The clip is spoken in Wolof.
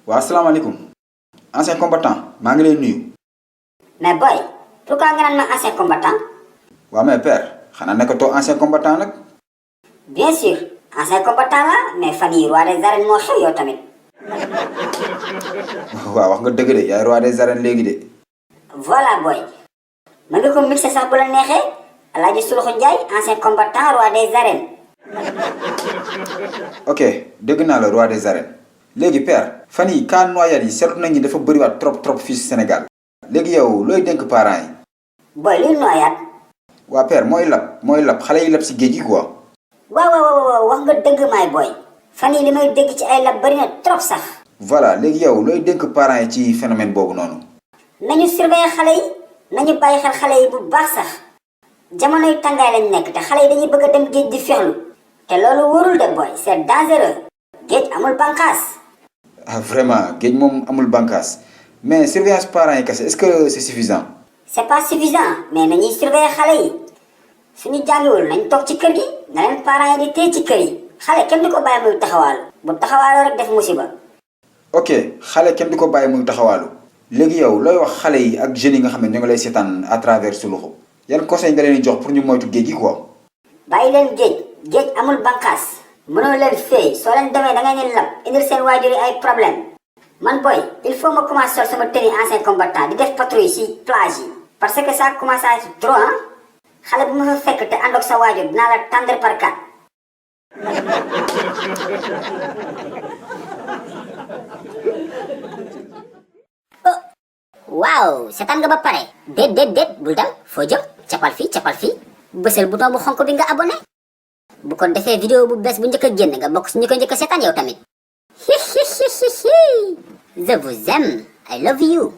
waa asalaamaaleykum ancien combattant maa ngi lay nuyu. Mais boy, pourquoi nga naan ma ancien combattant? waa mais père xanaa nekkatoo ancien combattant nag. Bien sûr, ancien combattant la mais fan yii roi des arènes moo xew yow tamit. waaw wax nga dëgg de yaay roi des arènes léegi de. Voilà boy, mën nga ko mixé sax bu la neexee Alaaji Suluxu Njaay ancien combattant roi des arènes. ok dégg naa la roi des arènes. léegi père fan yi cas noyade yi seetlu nañ ni dafa bëriwaat trop fii si Sénégal. léegi yow looy dénk parents yi. Boy luy noyade. waa père mooy lab xale yi lab si géej gi quoi. waaw wax nga dëgg maay boy. fan yi li may dégg ci ay lab bëri na trop sax. voilà léegi yow looy dénk parents yi ci phénomène boobu noonu. nañu surveiller xale yi nañu bàyyi xel xale yi bu baax sax jamonoy tàngaay lañ nekk te xale yi dañuy bëgg a dem géej di fexlu te loolu wóorul de boy c'est dangereux géej amul bànqaas. ah vraiment géej moom amul bànqaas mais surveillance parents yi kese est-ce que c'est suffisant. c'est pas suffisant mais nañuy surveiller xale yi suñu jàngiwul nañ toog ci kër gi na leen parents yi di téye ci kër yi xale kenn du ko bàyyi muy taxawaalu bu taxawaaloo rek def musiba. ok xale kenn du ko bàyyi muy taxawaalu. léegi yow looy wax xale yi ak jeunes yi nga xam ne ñoo ngi lay seetaan à travers Suluxu yan conseil nga leen di jox pour ñu moytu géej gi quoi. bàyyi leen géej amul bànqaas mënoo leen fay soo leen demee da ngay leen lab indil seen waajur yi ay problème man boy il faut ma commencer sol sama tenue ancien combattant di def patrouille ci plage yi parce que ça commence à être trop hein xale bu ma fa fekk te àndoog sa waajur dinaa la tendre par quatre. Waaw seetaan nga ba pare déet bul dem foo jëm capal fii bësal bouton bu xonk bi nga abonné bu ko defee vidéo bu bees bu njëkk a génn nga bokk si ñu ko njëkk a seetaan yow tamit. Je vous aime, I love you.